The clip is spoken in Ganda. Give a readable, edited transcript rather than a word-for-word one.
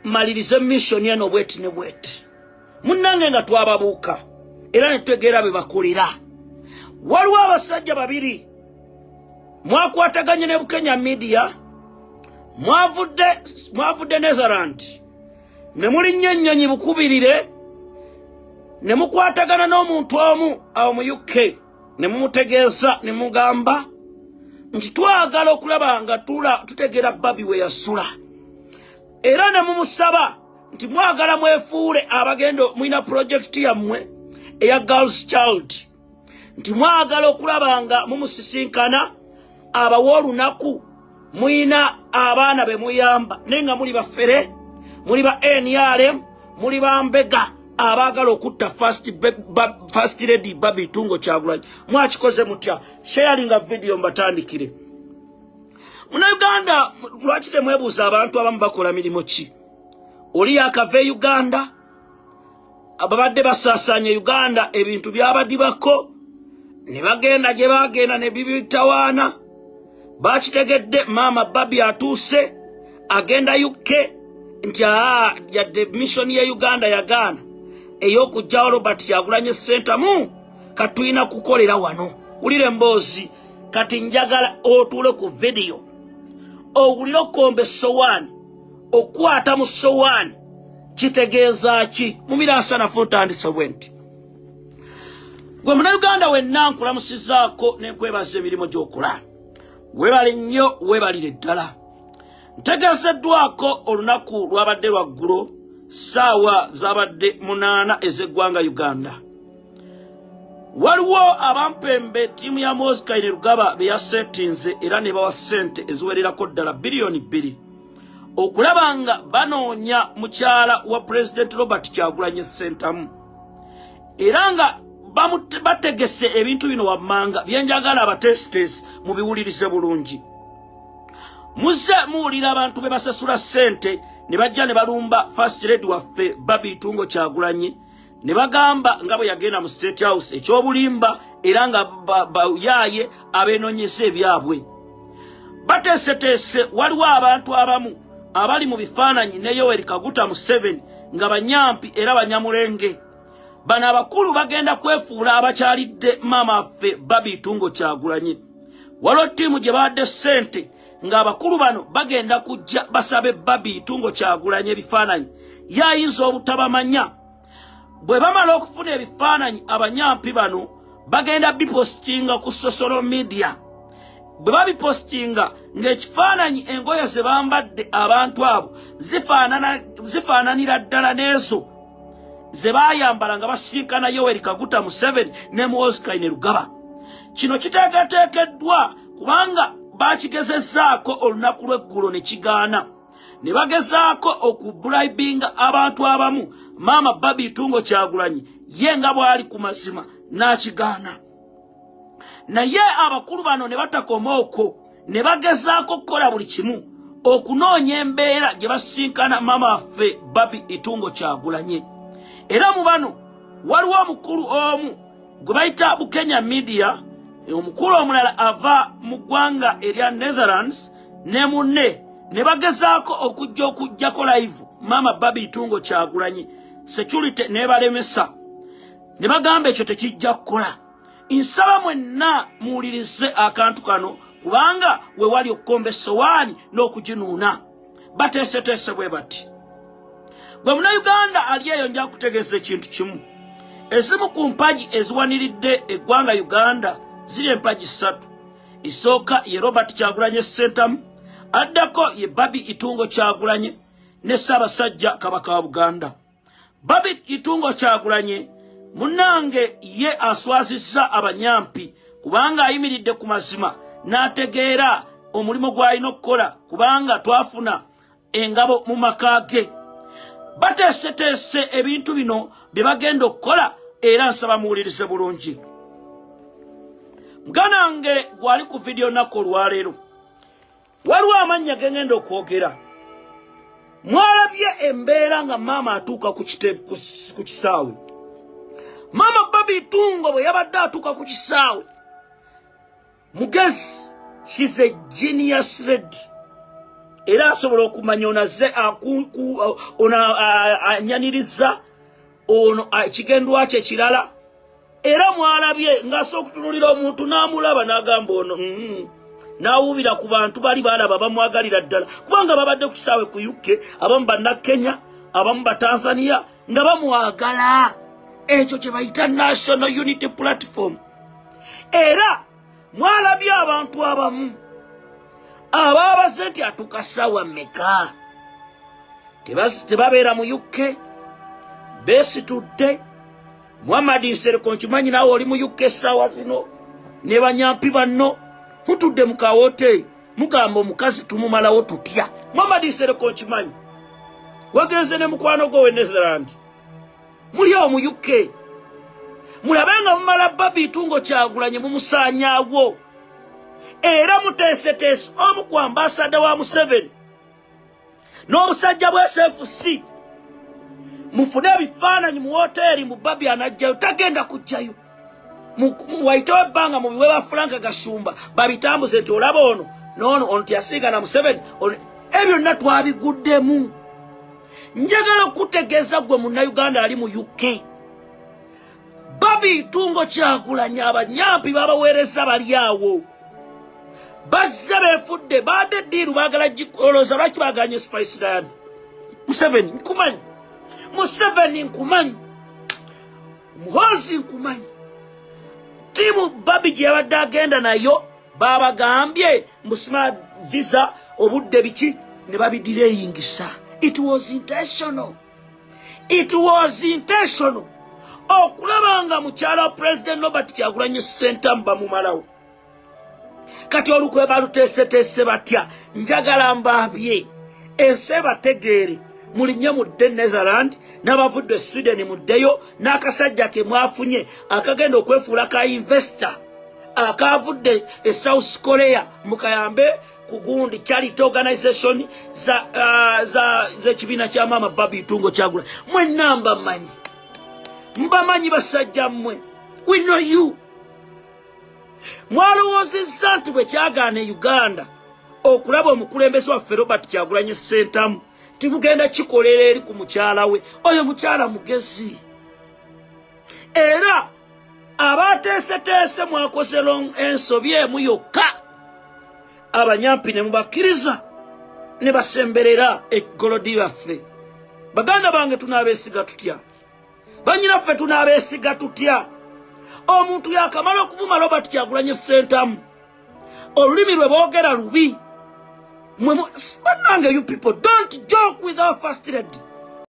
Malirize mission eno bweti ne bweti. Munnange nga twababuuka era ne tutegeera be bakolera. Waliwo abasajja babiri mwakwataganye ne Bukenya Media, mwavudde Netherland ne mulinnya ennyonyi bukubirire ne mukwatagana n'omuntu omu awo mu UK ne mumutegeeza ne mugamba nti twagala okulaba nga tutegeera Barbie we yasula, era ne mumusaba nti mwagala mwefuule abagenda mulina projekiti yammwe eya Girls Child, nti mwagala okulaba nga mumusisinkana abawa olunaku, mulina abaana be muyamba, naye nga muli bafere, muli ba NRM, muli bambega abaagala okutta First Lady Barbie Itungo Kyagulanyi. Mwakikoze mutya? Sharinga video mbatandikire. Munnayuganda, lwaki temwebuuza abantu abamu bakola mirimu ki? Oli yakava e Uganda, ababadde basaasaanye Uganda, ebintu byabadibako ne bagenda gye bagenda ne bibitawaana. Bakitegedde maama Barbie atuuse agenda UK, nti aa yadde mission ye Uganda yagaana ey'okugjawo Robert Kyagulanyi Ssentamu, katulina kukolera wano. Wulira emboozi kati, njagala otuule ku vidiyo owulire okukomba essowaani, okukwata mu ssowaani kitegeeza ki? Mumiransanafu ntandise bwe nti gwe Munauganda wenna nkulamusizaako nenkwebaza emirimu gy'okola. Weebale nnyo, weebalire ddala. Ntegeezeddwako olunaku lwabadde lwaggulo, ssaawa zabadde 8 ez'eggwanga Uganda. Waliwo abampembe ttiimu ya Muhoozi Kainerugaba be yaseetinze era ne bawa ssente eziwererako ddala biliyoni 2 okulaba nga banoonya mukyala wa Pulezidenti Robert Kyagulanyi Ssentamu, era nga bategese ebintu bino wammanga byenjagala abateesiteesi mubiwulirize bulungi. Muzze muwulira abantu be basasula ssente ne bajja ne balumba First Lady waffe Barbie Itungo Kyagulanyi, ne bagamba nga bwe yagenda mu State House ekyobulimba, era nga bayaaye abeenoonyeza ebyabwe bateeseteese. Waliwo abantu abamu abali mu bifaananyi ne Yoweri Kaguta Museveni nga banyampi era banyamulenge. Bano abakulu bagenda kwefuula abakyalidde maama ffe Barbie Itungo Kyagulanyi. Waliwo ttiimu gye bawadde ssente ng'abakulu bano bagenda kujja basabe Barbie Itungo Kyagulanyi ebifaananyi, yayinza obutabamanya. Bwe bamala okufuna ebifaananyi, abanyampi bano bagenda bipostinga ku social media. Bwe babipostinga ng'ekifaananyi, engoye ze bambadde abantu abo zifaananira ddala n'ezo ze baayambala nga basinkana Yoweri Kaguta Museveni ne Muhoozi Kainerugaba. Kino kiteeketeekeddwa kubanga bakigezezzaako olunaku lw'eggulo ne kigaana, ne bagezaako okubribinga abantu abamu. Maama Barbie Itungo Kyagulanyi ye nga bw'ali ku mazima n'akigaana, naye abakulu bano ne batakoma okwo, ne bagezaako okukola buli kimu okunoonya embeera gye basinkana maama waffe Barbie Itungo Kyagulanyi. Era mu bano waliwo omukulu omu gwe bayita Bukenya Media, omukulu omulala ava mu ggwanga erya Netherlands ne munne, ne bagezaako okujja okuggyako live maama Barbie Itungo Kyagulanyi. Security nebalemesa ne bagamba ekyo tekijja kukola. Nsaba mwenna muwulirize akantu kano, kubanga we wali okukomba essowaani n'okuginuuna. Bateeseteese bwe bati. Gwe Munauganda ali eyo, nja kutegeeza ekintu kimu. Ezimu ku mpagi eziwaniridde eggwanga Uganda ziri empagi ssatu. Esooka ye Robert Kyagulanyi Ssentamu, addako ye Barbie Itungo Kyagulanyi ne Ssaabasajja Kabaka wa Buganda. Barbie Itungo Kyagulanyi munnange ye aswazizza abanyampi, kubanga ayimiridde ku mazima n'ategeera omulimu gw'alina okukola, kubanga twafuna engabo mu maka ge. Bateeseteese ebintu bino bye bagenda okukola, era nsaba muwulirize bulungi. Muganda wange gwali ku vidiyo nnaku olwaleero, waliwo amannya ge ngenda okwogera. Mwalabye embeera nga maama atuuka ku kisaawe. Maama Barbie Itungo bwe yabadde atuuka ku kisaawe, mugezi, she's a genius lady. Era asobola okumanya ono azze ono anyaniriza ono ekigendwa kye kirala. Era mwalabye ng'asobola okutunulira omuntu n'amulaba n'agamba ono N'awuubira ku bantu bali balaba bamwagalira ddala, kubanga babadde ku kisaawe ku UK, abamu Bannakenya, abamu Batanzania, nga bamwagala. Ekyo kye bayita National Unity Platform. Era mwalabye abantu abamu abaabaze nti atuuka ssaawa mmeka, tebabeera mu UK, beesitudde. Muhammad Nsereko, nkimanyi naawe oli mu UK essaawa zino ne banyampi banno mutudde mu kawoteeri mugamba omukazi tumumalawo tutya. Muhammad Nsereko, nkimanyi wagenze ne mukwano gwo we Netherland, muli awo mu UK, mulabe nga mumala Barbie Itungo Kyagulanye mumusaanyaawo. Era muteeseteese omu ku ambasada wa Museveni n'obusajja bwa SFC, mufune ebifaananyi mu woteeri mu Barbie anajjayo, tagenda kujjayo. Wayitewo ebbanga mu biwe ba Frank Gashumba babitambuze nti olaba ono noono ono teyasiigana Museveni. Ebyo byonna twabiguddemu. Njagala okutegeeza gwe Munnayuganda ali mu UK, Barbie Itungo Kyagulanyi abanyampi babaweereza bali awo bazze beefudde baadde deal baagala. Olowooza lwaki baganye Spice Diana? Museveni nkumanyi, Museveni nkumanyi, Muhozi nkumanyi. Tiimu Barbie gye yabadde agenda nayo babagambye mbusima visa obudde biki ne babidireyingisa. It was intentional, it was intentional okulaba nga mukyala wa President Robert Kyagulanyi Ssentamu bamumalawo. Kati olukwe baluteeseteese batya? Njagala mbaabye ensi ebategeere. Mulinye mudde Netherland, n'abavudde Sweden muddeyo, n'akasajja ke mwafunye akagenda okwefuula ka investor akavudde e South Korea mukayambe ku gundi charity organization za za z'ekibiina kya maama Barbie Itungo Kyagula. Mwenna mbamanyi, mbamanyi basajja mmwe, we know you. Mwalowoozezza nti bwe kyagaana e Uganda okulaba omukulembeze waffe Robert Kyagulanye Ssentamu, timugenda kikolera eri ku mukyala we. Oyo mukyala mugezi. Era abateeseteese mwakoze ensobi emu yokka, abanyampi ne mubakkiriza ne basemberera eggolodi baffe. Baganda bange, tunaabeesiga tutya? Banyinaffe, tunaabeesiga tutya? Omuntu yakamala okuvuma Robert Kyagulanye Ssentamu, olulimi lwe boogera lubi. Bannange, you people, don't joke with our First Lady.